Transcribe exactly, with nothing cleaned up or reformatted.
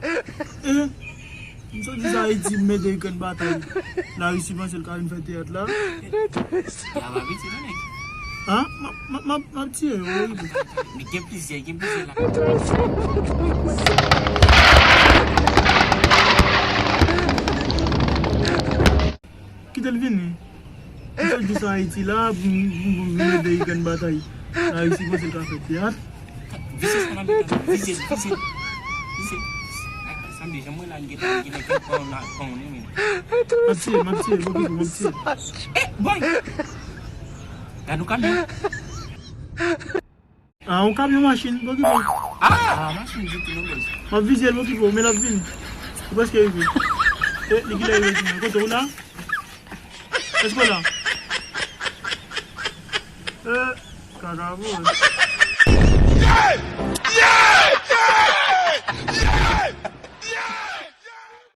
Eh, m sot di sa Ayiti, m mete yon grenn batay. Larisi panse l ka vin fè teyat la. Teyat la piti, non, nèg? An? M ap, m ap, m ap, m ap tiye yo, wi. Men gen plizyè, gen plizyè la. Kite l vini. M sot di sa Ayiti la, pou m, pou m, pou m vin ede Ikrèn batay. Larisi panse l ka fè teyat. Vise sa nan mitan, vise, vise, vise. Ay, ay, sanble, jan mwen la, m gentan, m gentan gen pran la, pran ou, men. M ap tiye, m ap tiye, bò ki pou m ap tiye. Eh, boy! Gad yon kamyon. Ah, yon kamyon machin, bò ki pou. Ah, machin di tou, non, boy. M ap vize l, bò ki pou, men l ap vini. Ou prèske rive. Eh, li genlè rive, kote ou la? Èske w la? Eh, kaka, boy.